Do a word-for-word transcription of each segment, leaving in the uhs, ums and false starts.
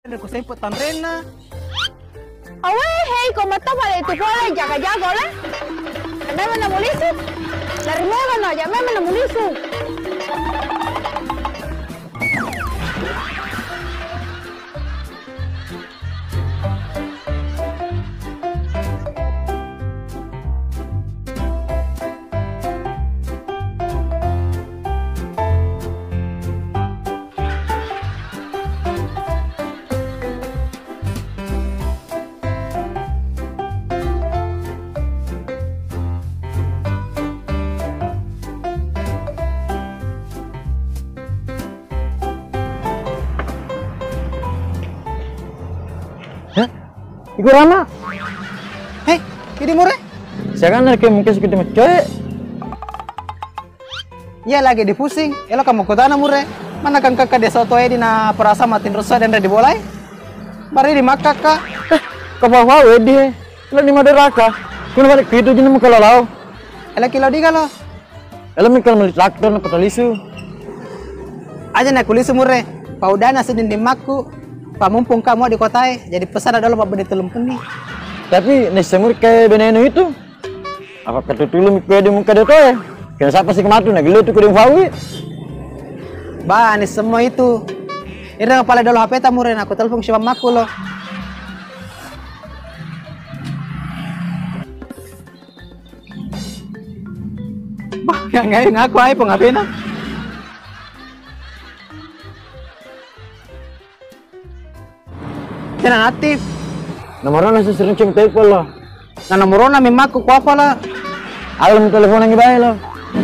Enre ku sempe tanrenna. Awe, hei, ko mato pale tu pole jaga-jaga le. Memang namu lisu. Dari memang no aja memang namu lisu. Hah? Iku Rama? Hei, idi Mure? Siaga na rekeng mungkin sekitu mecoe. Iya lagi dipusing, elo kamu kutana Mure. Mana kang kakak desa toe di na perasa matin rusak dan di bolai. Bari di makaka. Eh, kapau-pau edi he. Lo di maderaka. Kuna balik ke itu jenis muka lalau. Elo kilo di kalo. Elo mikal meli traktor na patalisu. Aja na kulisu Mure. Paudana sedinding makku. Pamumpung kamu di kotae. Jadi pesana dolo pabbede telung penni. Tapi nessa Mure kayak beneno itu. Apa ketutulung kue di muka de toe? Kena sapa sih kematu na gelo tu kuding fawi. Ba, ni semua itu. Ira pale dolo H P ta Mure na ku telepon si mammaku lo. Bah, yang ngayo ngaku ae pengabena. Tena aktif. Nomorna sesering ceng telepon lo. Na nomorna memmakku kuapa la. Alam teleponangi bae lo.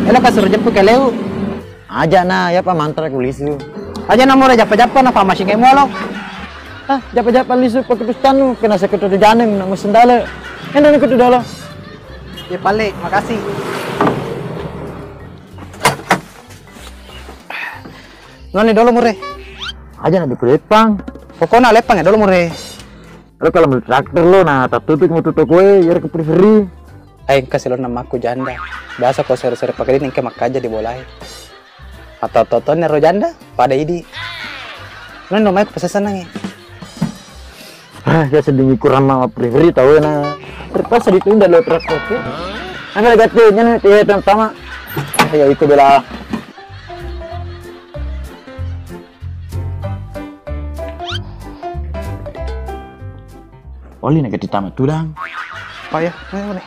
Elo kasuru jeppu keleu. Aja na, ya pa mantra kulisu. Aja na Mure jappa-jappa na pamasi ngai mualo. Ah, jappa-jappa lisu pakai pustanu kena seketu janeng na mesendale. Endo ni kutu dolo. Ya pale, makasih. Noni dolo Mure. Aja na biku lepang. Pokokna lepang ya dolo Mure. Lo kalau meli traktor lo na tattutuk mutu tokoe yar ke free. Ai engka silonna makku janda. Biasa ko sore-sore pakadini engka makkaja di bolae. Atau toto nero janda pada idi. Noni no mai ku pesesenangi. Ah, ya sedih kurang mama free tau na. Terpaksa ditunda lo traktor ke. Angka gati nyana tihe tama. Ya itu bela. Oli na gati tama tudang. Oh ya, boleh, boleh.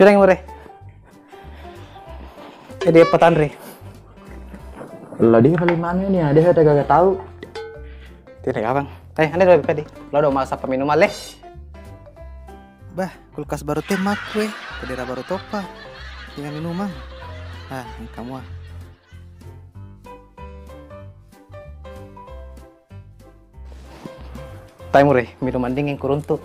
Curang Mure. Jadi apa tanri? Lo di kali mana ni ada ada gak tahu. Tidak gampang. Eh, ane dulu tadi. Lo udah masak minuman le. Bah, kulkas baru teh makku eh. Kedera baru topa. Tinggal minuman. Ah, ini kamu ah. Tai Mure, minuman dingin kuruntu.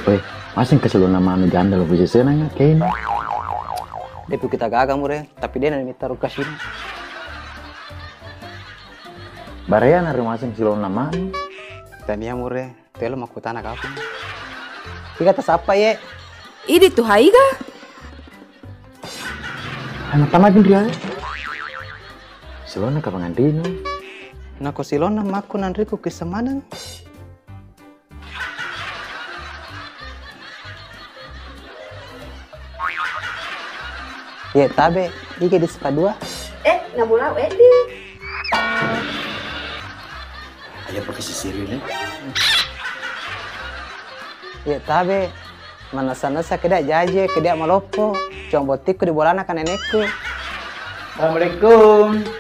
Woi, masing keseluna manu janda lo bisa senang kayaknya. Depu kita gaga Mure, tapi dia nani mita rukasina. Baraya na rumah sing silona manu. Tania Mure. Telo makkutana kapang. Iga tasappa ye? Idi tu haiga? Anak tamat Indria. Silona kapang anrinu. Nako silona makku nanriku kissa maneng. Ye tabe, ike di sepadua. Eh, nabulau Edi. Aja pakai sisir ini. Ye tabe, manasa-nasa keda jaje, keda maloppo. Cuma botikku di bolana kan nenekku. Assalamualaikum.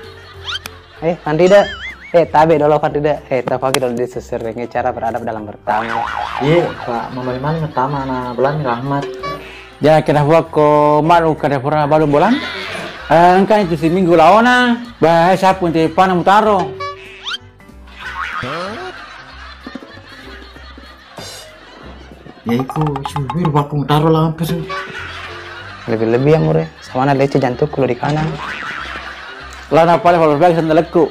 Eh, Fanrida. Eh, tabe dolo Fanrida. Eh, tapake dolo di seserengnge cara beradab dalam bertamu. Iya, Pak. Mamali-mali pertama na bulan rahmat. Jangan kena buat ko malu kada pura balu bulan. Eh, engka itu si minggu laona. Bah, sapu ente pana mutaro. Ya iku subir bakung taro lampu su. Lebih-lebih ya Mure, samana lece jantukku lo di kanan. Lana pale pale bagi sandalekku.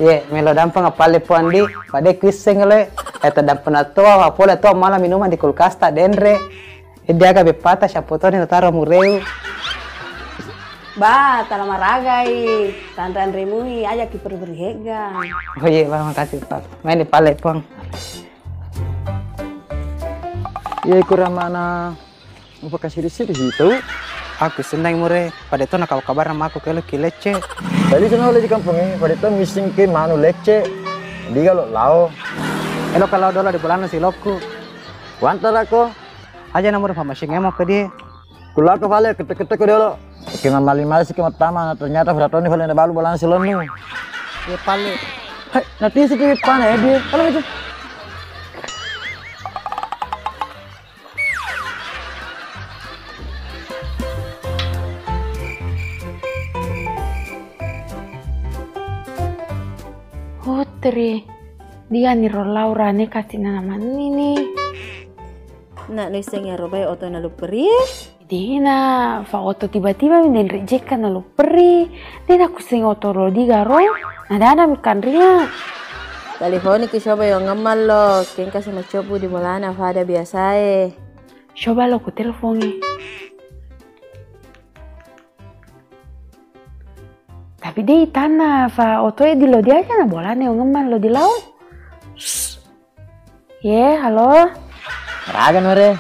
Ye, melo dampeng apale po Andi, pade kuisseng le. Eh, taddampena toa, pole toa mala minuman di kulkasta denre. Eddi aga beppata, siappo toni nataro mureu. Ba, tala maragai, tanre-anremui, aja ki peri-peri hegga. Oh iye, Bang, makasih, Pak. Maini pale, Pong. Iye, kurang mana upakasiri-siri itu. Aku senang mure, pada itu nakau kabar sama aku kelo ki lecce. Tadi sana oleh di kampung ini, pada itu missing ke manu lecce. Di kalau lao. Elo kalau dolo di bolana silokku. Wantara ko. Aja nomor informasi ngemo ke dia. Kulako pale, kete-kete ko dolo. Oke, mamali-mali sih ke matama, ternyata beratoni pale na balu bolana silonnu. Ya pale. Hai, nanti sih ke pana ya dia. Kalau itu. Putri, diani ro Laura ne kasi nana manni ni. Nak nuisseng iyaro bae oto nalupperi? Dena, fa oto tiba-tiba mi denre jekka nalupperi. Dena kusseng oto lo digaro. Nadana mi kanringa. Teleponiki coba yongemmallo, kengka si macobbu di bolana fada biasae. Coba lo ku telepongi. Tapi dei tanna fa otoe di lo diaja na bolana yongemmal lo di lao. Ye, halo. Raga nore.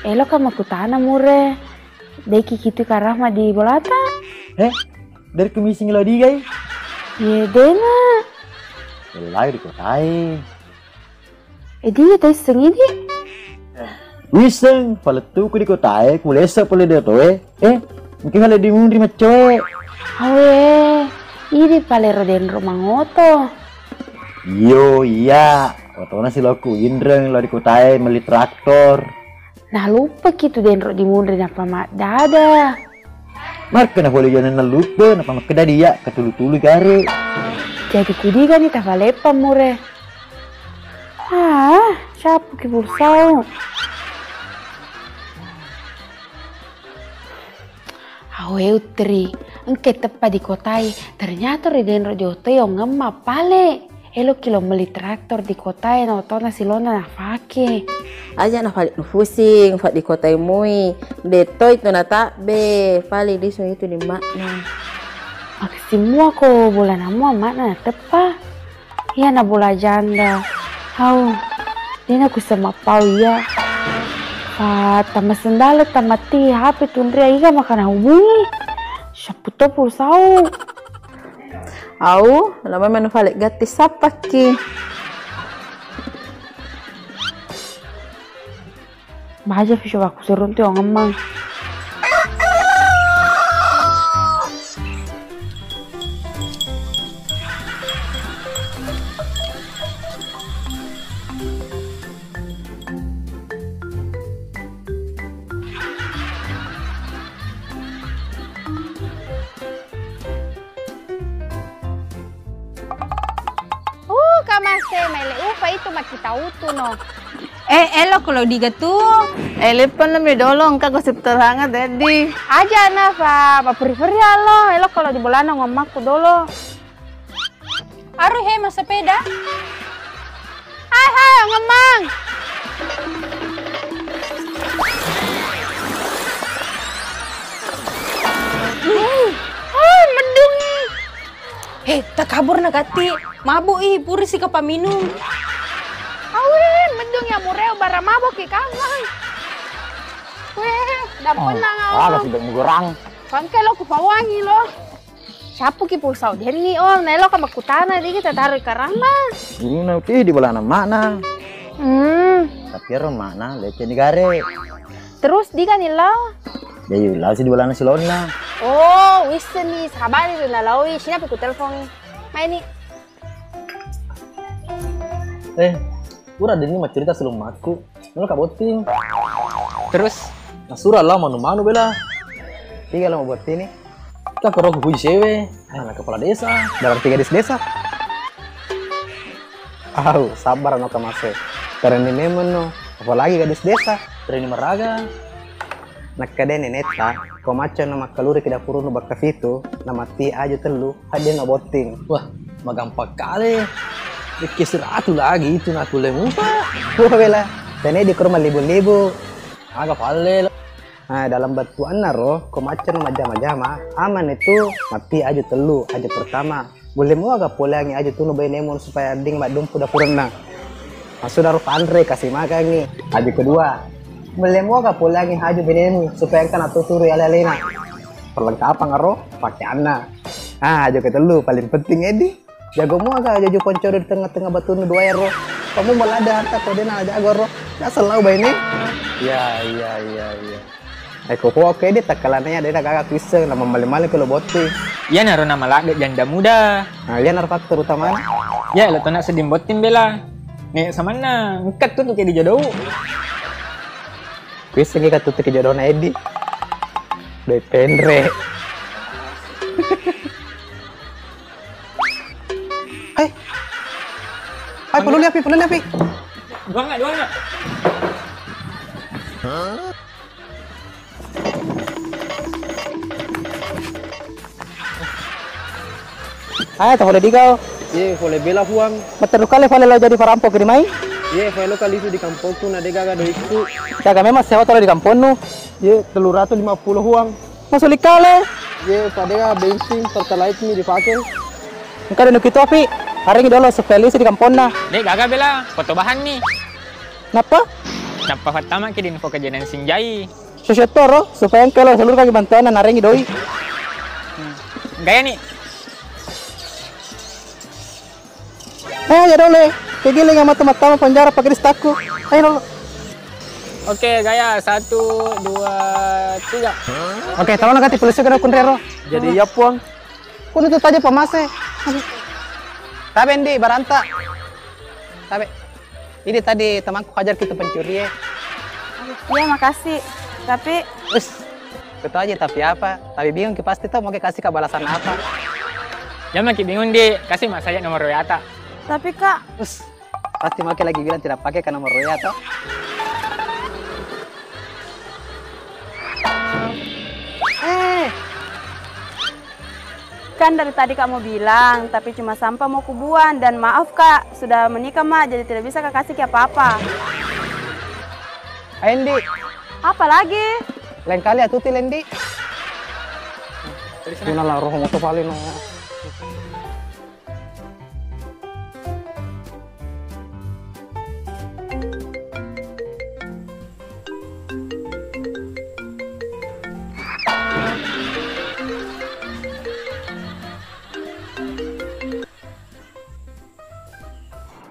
Elo ka makkutana mure. Deki kitu karahma di bolata? Eh, dari kumising lo digai? Ye dena. Lai di kotai. Eh, dia taisseng idi? Wiseng, palettuku di kotae, kulesa pole di otoe. Eh, mungkin pale di munri maccoe. Awe, idi pale ro denro mangoto. Iyo, iya. Otona siloku inreng lo di kotae meli traktor. Naluppaki tu denro di munri nappa maddada. Markena pole jana naluppe, nappa makkeda dia katulu-tulu gare. Jadi kudigani tafaleppa mure. Ah, cappuki pulsau. Awe Utri, engke teppa di kotai, ternyata ri denro di otoe ongemma pale. Eloki lo meli traktor di kotae na otona silona nafake. Aja nafale nufusing, fa di kotae mui. Dettoi tu natabbe, paling lisung itu di makna. Maksimua ko bolana mua makna nateppa. Iyana bola janda. Hau, dena kuseng mappau iya. Fa, tama sendala, tama ti, H P tunria, iga maka nahubungi. Sapputo pulsau. Au, lama manu fale gatti sappakki. Baja fi coba kusuruntu ongemmang. Uh, kamase, maile upa itu makkita utu no. Eh, elo kalau digatu. Eh, leppan mi dolo, engka gosip terhangat, Dedi. Aja na, fa, paperi-peri alo, elo kalau di bolana ngommakku dolo. Aru he, mas sepeda. Hai, hai, ngemmang. Hai, medungi. He, takabur na gatti. Mabuk i, puri si kapa minum. Awe, medungi amureo bara mabuk ki kawang. Weh, dampenang. Ah, kasih mugerang. Pangke lo kupawangi lo. Siappuki pulsau deri, oh, naelo ka makkutana, digi tataroi karamba. Ini na uti di bolana makna. Hmm. Tapi ero makna lecce ni gare. Terus diga ni lao? Jadi lao si di bolana silonna. Oh, wisseni, sabari tu nalaoi, sinapi ku telpon. Maini. Eh, pura denni maccerita selummakku. Nolo ka botting. Terus? Nasura lao manu-manu bela. Tiga lao botting ni. Ka koro ku puji sewe. Anak kepala desa. Dalam tiga desa. Au, sabar no kamase. Tereni memang no. Apalagi gadis desa. Tereni meraga. Nakkedai nenetta, ko macca na makkaluriki dapurunu bakka fitu, na matti aju tellu, hadde na botting. Wah, magampang kale. Dekke siratu lagi itu nakulle mupa. Wah, bela. Tene di kurma libu-libu. Aga palle lo. Nah, dalam bettuanna ro, ko macca no majjama-jama, aman itu mati aju tellu, aju pertama. Bulle mua aga poleangi aju tunu bainemu supaya ding maddumpu dapurenna. Maksudna ro panre kasi makangi. Aju kedua, bulle mua aga poleangi aju bainemu supaya engka natuturu ale-alena. Perlengkapan ro, pakaianna. Ah, aju ketellu paling penting edi. Jago mua aga aju poncodo di tengah-tengah batunu dua ero. Kamu malah ada harta kau dena jago ro. Nggak selau baine. Iya, iya, iya, iya. Eko ko oke de takkalana ya de gaga kuisseng na mammali-mali ko lo botting. Iyanaro na maladde janda muda. Nah, iyanaro faktor utamana. Ya lo tona sedding botting bela. Ne samanna engka tu ke dijodou. Kuissengi ka tutuki jodona Edi. Doi penre. Hai. Hai, poluli api, poluli api. Duanga, duanga. Ae, to fole digau. Ye, fole bela, Puang. Matteru kale fale lao jadi farampok ri mai? Ye, fale lo kalisu di kampokku na de gaga doikku. Gaga memang sewa tolo di kamponnu. Ye, tellu ratu lima pulo, Puang. Masuli kale. Ye, padega bensin pertalite mi dipake. Engka de nuki topi. Arengi dolo supaya lisu di kamponna. De gaga bela, foto bahanni. Nappa? Nappa fattama ki di info kejadian sinjai. Sosok toro, supaya engka lo seluruh kaki bantuan narengi doi. Hmm. Gaya ni. Eh, ya dole. Kegiling sama teman-teman penjara pakai di stakku. Ayo dolo. Oke, gaya. Satu, dua, tiga. Oke, tolong nanti polisi kena kunrero. Jadi ya, Puang. Kuno tu taja pamase. Tabe ndi baranta. Tabe. Ini tadi temanku hajar kita pencuri ya. Iya, makasih. Tapi Us, betul aja tapi apa? Tapi bingung ki pasti tau mau kasih ke balasan apa. Jangan ki bingung di, kasih mas saja nomor W A ta. Tapi kak, Us, pasti mau lagi bilang tidak pakai ke nomor W A toh. Eh, Kan dari tadi Kak mau bilang, tapi cuma sampah mau kubuang. Dan maaf Kak, sudah menikah Mak, jadi tidak bisa Kak kasih ki apa-apa. Ayo Ndi. Apa lagi? Lain kali atuti Lendi. Punala roho moto paling no.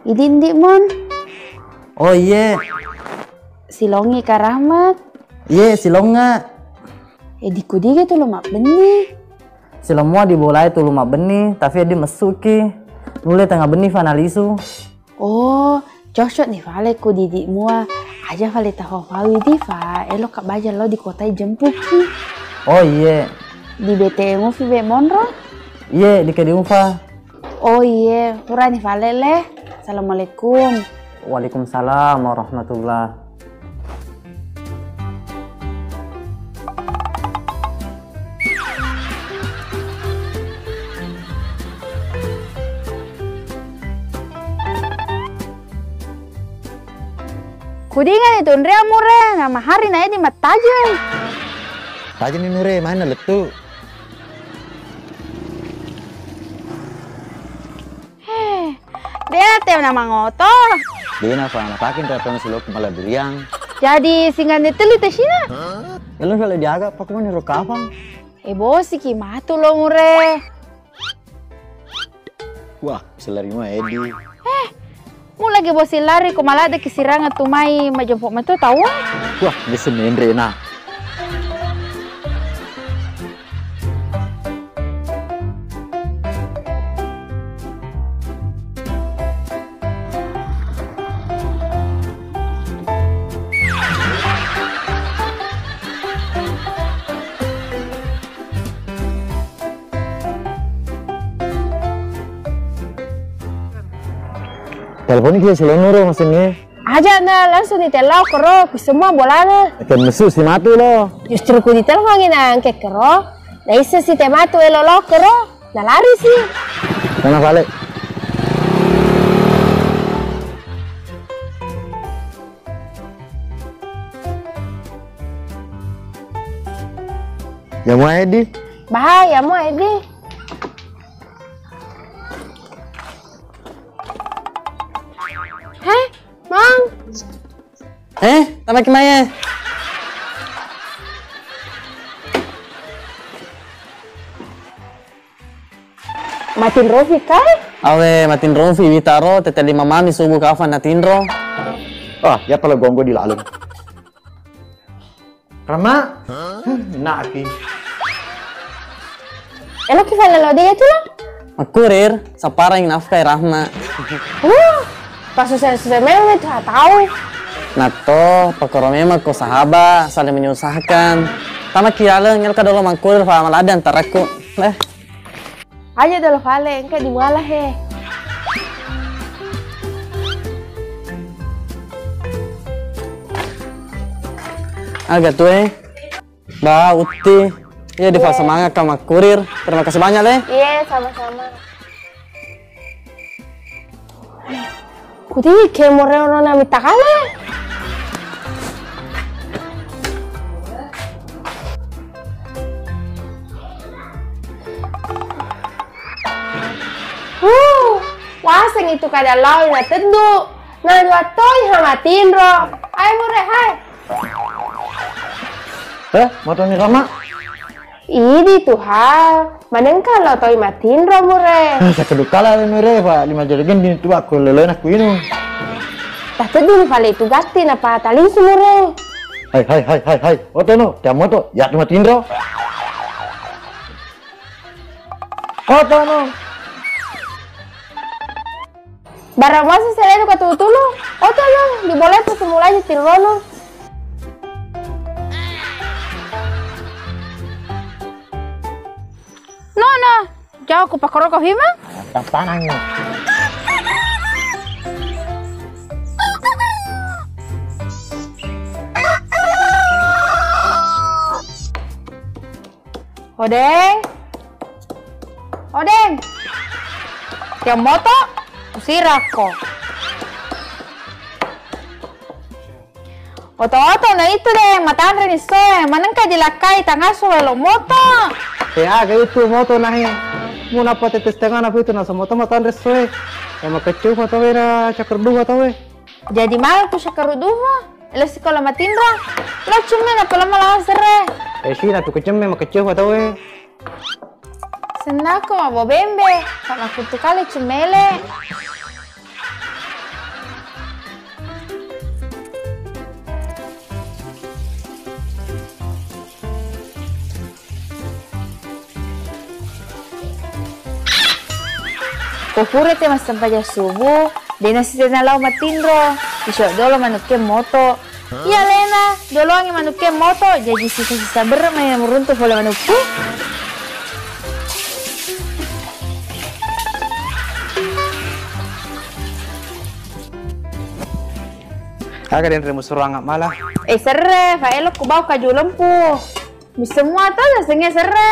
Idi ndi Mon. Oh iye. Silongi Kak Rahmat. Iye, silonga. Eh, dikudigi tulu mabbenni. Silong mua dibolai tulu mabbenni, tapi eddi messuki. Nulle tengnga benni fa nalisu. Oh, cocok ni fale ku didi mua. Aja fale tafafawi di fa, elo ka baja lo di kotai jempuki. Oh iye. Di B T M fi be monro? Iye, di kedi ufa. Oh iye, purani fale le. Assalamualaikum. Waalaikumsalam warahmatullah. Kudingani tunria mure, nama hari na edi mattajeng. Tajeng ni nure, mana lettu? He, de' ate na mangoto. Dena fa, napake nrapeng silokku mala duriang. Jadi singgande telu tesina? Lalu kalau diaga, pakumani ro kapang? E bosi ki matu lo mure. Wah, bisa lari mua Edi. Eh, mu lagi bosi lari ko maladde ki siranga tu mai majempo metu tau. Wah, bisa menre na. Teleponi ki silonnu ro masengnge. Aja na langsung ditellau kero, ku semua bolana. Ke mesu si matu lo. Justru ku ditelepon na angke kero. Na isse si te matu elo lo kero. Na lari si. Mana fale? Jamu aja di. Bahaya mo Edi. Heh, Mang. Eh, tamaki mae. Matinrofi kai? Awe, matinrofi witaro tette lima mami subuh kafang natinro. Ah, ya pala gonggo di laleng. Rama? Hmm, naki. Eloki fale lo de tu lo? Makkurir, sapparang nafkai Rahma. Uh, pasusa-susa memang itu tau. Natto, pakoro memang ko sahaba, saling menyusahkan. Tamaki laleng, eloka dolo mangkurir fa maladde antarakku. Eh. Aja dolo fale, engka dimuala he. Aga tu eh. Ba, Utti. Iya, difa semangat ka makkurir. Terima kasih banyak, Le. Iya, sama-sama. Kuti kemore ono na mitakale. Huh, waseng itu kada lao na teddu. Na dua toi ha matinro. Hai mure hai. Eh, matoni Rama? Idi tuha, manengka lo toi matinro mure. Eh, sakedukala mure, Pak. Lima jari gending tu aku lelena ku inu. Tapi dulu fale itu gatti na patali sumure. Hai, hai, hai, hai, hai. Oto no, tiamo to, ya tu matinro. Oto no. Barang masa selenu katulu-tulu. Oto no, di bola itu semula aja tinrono. No, no. Jauh ku pakoro kopi mah. Tantangan. Odeng. Odeng. Tiang moto, usirakko. Oto-oto na itu deh, matanre ni soe, manengka dilakkai tangasu lalo moto. Eh, aga itu moto nahe. Mu napa tette setengah napa itu nasa moto matanre soe. Ya makeccu fa tawe na cakar dua tawe. Jadi maga ku cakar dua. Lo sikola matinro. Lo cemme na pala mala serre. Eh, sina tu kecemme makecce fa tawe. Sennako mabo bembe, fa makuttu kale cemmele. Ko pura te massempajang subuh, de nasitena lao matinro, iso dolo manukke moto. Iya alena, doloangi manukke moto, jaji sisa-sisa berre mai muruntu pole manukku. Aga denre musurang mala? Eh serre, fa elo ku bau kaju lempu. Bisa mua to sengnge serre.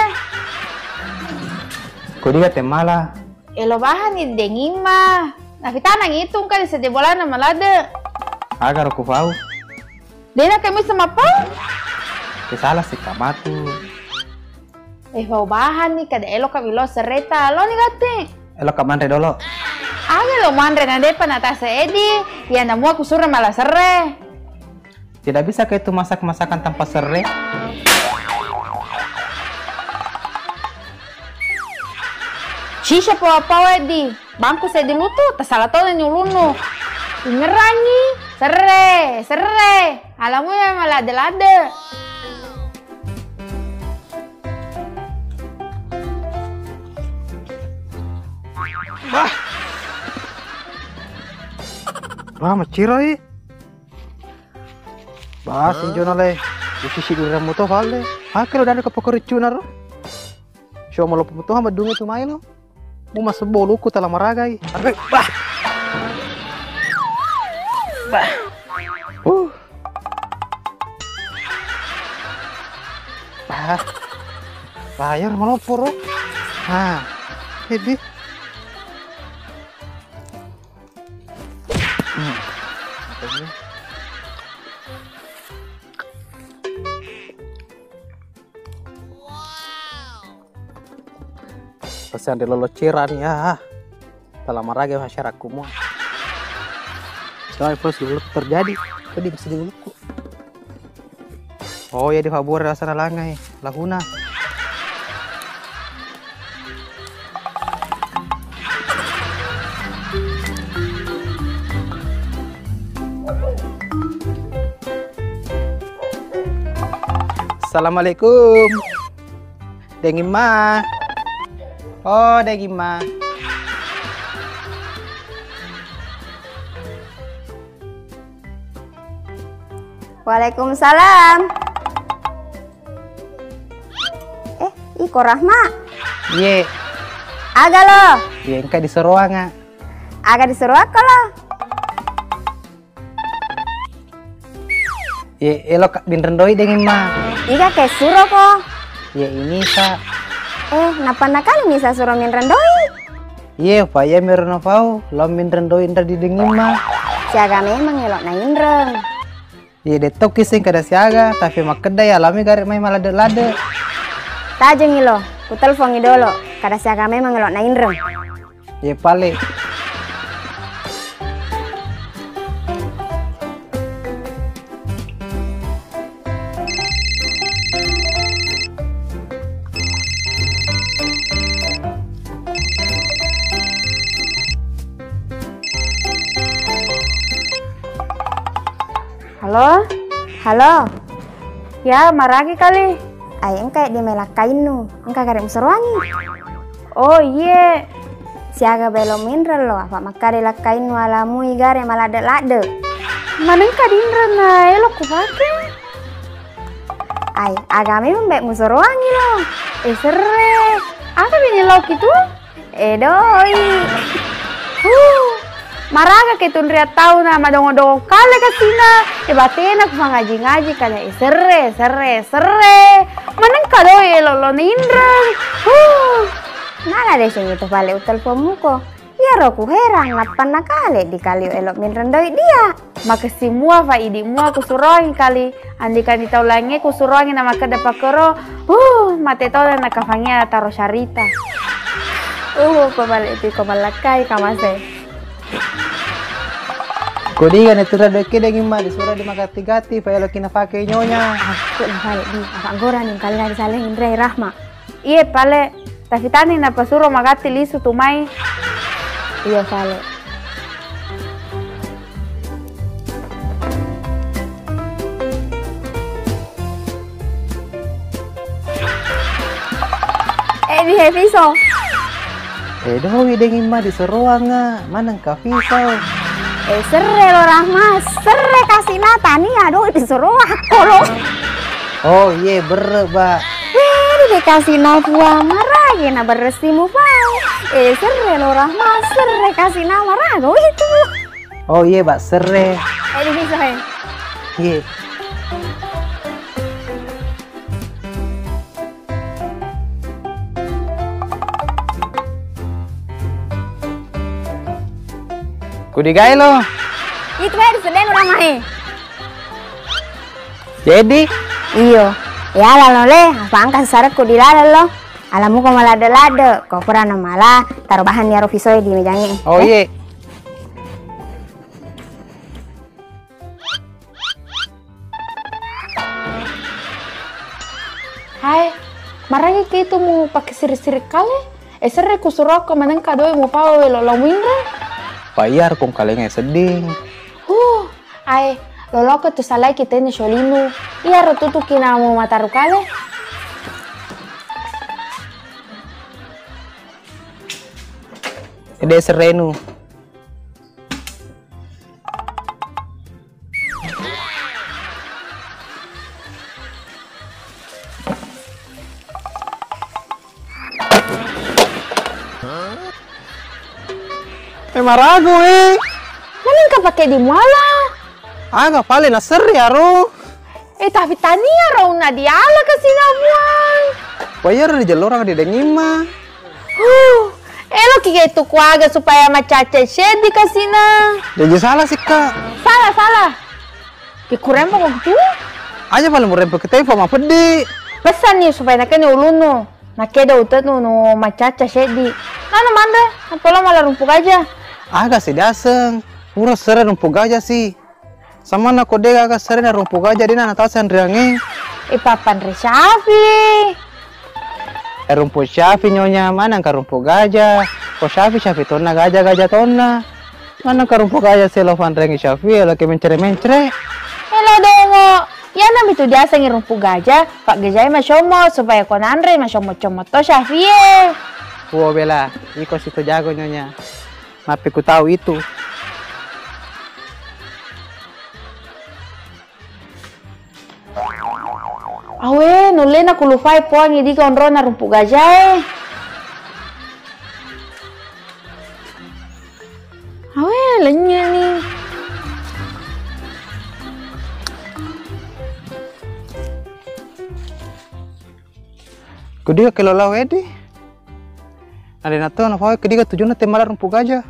Ko diga temmala? Elo bahani dengimma. Nafitanang itu engka di sedde bolana malade. Aga ro ku fau? Dena kami semapau? Ke salah sikka matu. Eh fau bahani kada elo ka milo serreta. Lo ni gatti. Elo ka manre dolo. Aga lo manre na depa na tase edi. Ya namua ku sure mala serre. Tidak bisakah itu masak masakan tanpa serai? Sisa pawa-pawa di bangku seddi lutu, tasala tona ni ulunnu. Ingerangi, serre, serre. Alamu ya malade-lade. Bah. Bah, maciroi. Bah, sinjona le. Usisi durian muto fale. Akelo dana kapokko ricuna ro. Sio malopo muto hama dunge tu maelo. Mu masebbo luku tala maragai. Arbe, bah. Bah. Uh. Bah. Bayar malopo ro. Ha. Hedi. Hmm. Pasti anre lolo cera nih, ah. Telah marage masyarakku mua. Soalnya pas lolo terjadi, peddi bisa di ulukku. Oh, iya, di Fabura rasa nalangai. Lahuna. Assalamualaikum. Dengimma. Oh, Dengimma. Waalaikumsalam. Eh, iko Rahma? Iye. Aga lo? Iye, engka diseroanga. Aga diseroakko lo? Iye, elo ka minreng doi Dengimma. Iga ke suroko? Iye, ini sa. Eh, nappa nakali misa suro minreng doi? Iye, pa iya mero napau, lao minreng doi inra di Dengimma. Siaga memang elo nainreng. Iye, de tokki sing kada siaga, tapi makkeda ya lami gare mai maladde-ladde. Tajengi lo, ku telfongi dolo, kada siaga memang elo nainreng. Iye pale. Halo? Halo? Ya, maragi kali? Ai, engka di mai lakkainnu. Engka gare museroangi. Oh, iye. Siaga belo minreng lo, apa makkada lakkainnu alamui gare maladde-ladde. Manengka dinreng na elo kupake? Ai, aga memang baik museroangi lo. Eh, serre. Aga bini lo kitu? Eh, doi. Huh. Maraga ke tunria tau na madongo-dongo kale kasina. Eh, batena ku fangaji-ngaji kada, eh, serre, serre, serre. Manengka doi elo lo ninreng. Huh. Nala de sing itu pale utelpon muko. Iyaro ku herang nappanna kale di kalio elo minreng doi dia. Makessing mua fa idi mua kusuroangi kali. Andikani tau laingnge kusuroangi na makkeda pakkero, huh, mate tau na kafangia taro syarita. Uh, ko balik pi ko mallakkai kamase. Ko diga ne tura dokke Dengimma disuro di magatti-gatti, pa eloki napake nyonya. Aku na balik di, apa gorani kali na disaleng Indra Rahma. Iye pale, tafitani napasuro magatti lisu tu mai. Iya pale. Eh, di Hefiso. Eh, doi Dengimma diseroanga, maneng ka Fiso. Eh, serre lo Rahma, serre kasina tania doi diseroakko lo. Oh, iye, berre, Ba. Eh, di kasina puang marage na berresimu pau. Eh, serre lo Rahma, serre kasina marago itu. Oh, iye, Ba, serre. Eh, di Fiso, he. Iye. Kudigai lo? Itu bae disedeng urang mae. Jadi? Iyo. Ya lalo le, apa engka sarekku di laleng lo. Alamuko maladde-ladde, ko purana mala, taro bahan yaro fisoe di mejange. Oh, eh, iye. Hai, maragi ki itu mu pake siri-siri kale? Eh, serre kusuroko manengka doi mu pawa welo lao muinre? Pa iya rukung kalenga sedding. Huh, ae, loloko tu salai kitene sholinu. Iya ro tutu kinamu mataru kale. Ede serrenu. Eh, marago, eh. Manengka pake di muala? Aga pale naserri aro. Eh, tapi tania ro unna diala kasina buang. Wayar di jellorang di dengimma. Huh, eloki gettu kuaga supaya macaca seddi kasina. Jaji salah sikka. Salah, salah. Ki kurempo ko tu? Aja pale murempo ke tempo mapeddi. Pesanni supaya nakene ulunnu. Makkedo uta tu nu macacca seddi. Nana manre, nappa lo mala rumpu gaja. Aga si diaseng, pura sere rumpu gaja si. Samanna ko de gaga sere na rumpu gaja de na natau sanriange. E, pappanre Syafi. E, rumpu Syafi nyonya, manang ka rumpu gaja. Ko Syafi, Syafi tonna, gaja, gaja tonna. Manang ka rumpu gaja selo fanrengi Syafi, lo ke mencere-mencere. Elo dongo. Iyana mitu diasengngi rumpu gaja, paggajai masyommo supaya ko nanre masyommo-commo to Syafie. Wo bela, iko situ jago nyonya. Mappe ku tau itu. Awe, nulle na kulufai poang idi konrona rumpu gajae. Awe, lennye ni. Kudiga kelo lao edi? Alena to na fawe kudiga tujunna te mala rumpu gaja.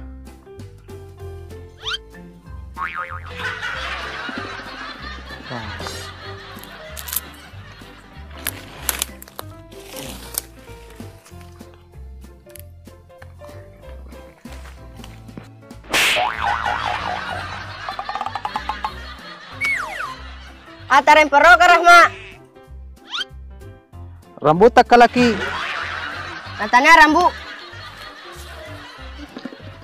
Atareng poro ka Rahma. Rambutan kalaki. Natania rambu.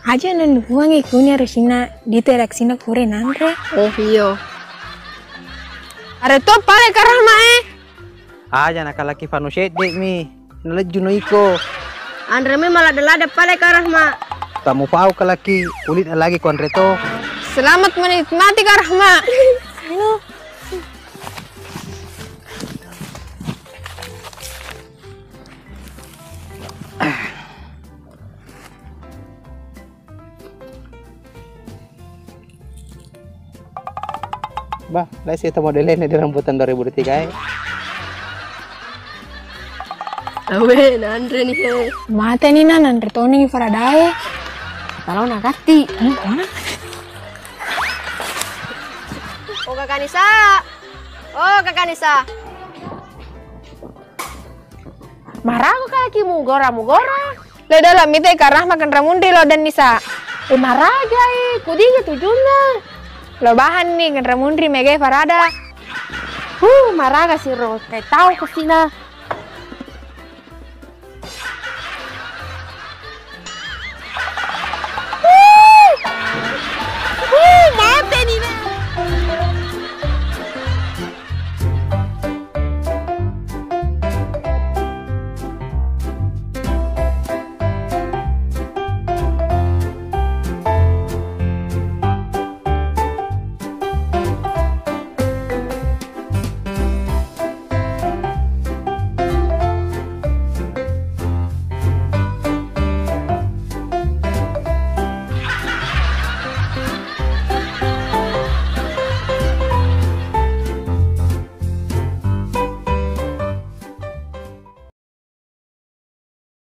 Aja nenduangi kuni arusina dite reaksina kure nanre. Oh iyo. Are to pale ka Rahma e. Aja nakalaki fanu sedde mi, nalejju no iko. Anre mi maladde-ladde pale ka Rahma. Tamu fau kalaki, kulit lagi konre to. Selamat menikmati ka Rahma. Anu. Bah, lai sita model ini di rambutan dua ribu dua puluh tiga e. Awe, nanre ni he. Mate ni na, nanre toni faradae. Kalau nakati. Hmm, mana? Oh, Kakak Nisa. Oh, Kakak Nisa. Maraga kaki mugora-mugora. Lo dolo mite ka Rahma kenra munri lo dan Nisa. E maraga e, kudiga tujunna. Lo bahan ni kenra munri mega farada. Huh, maraga siro te tau kesina.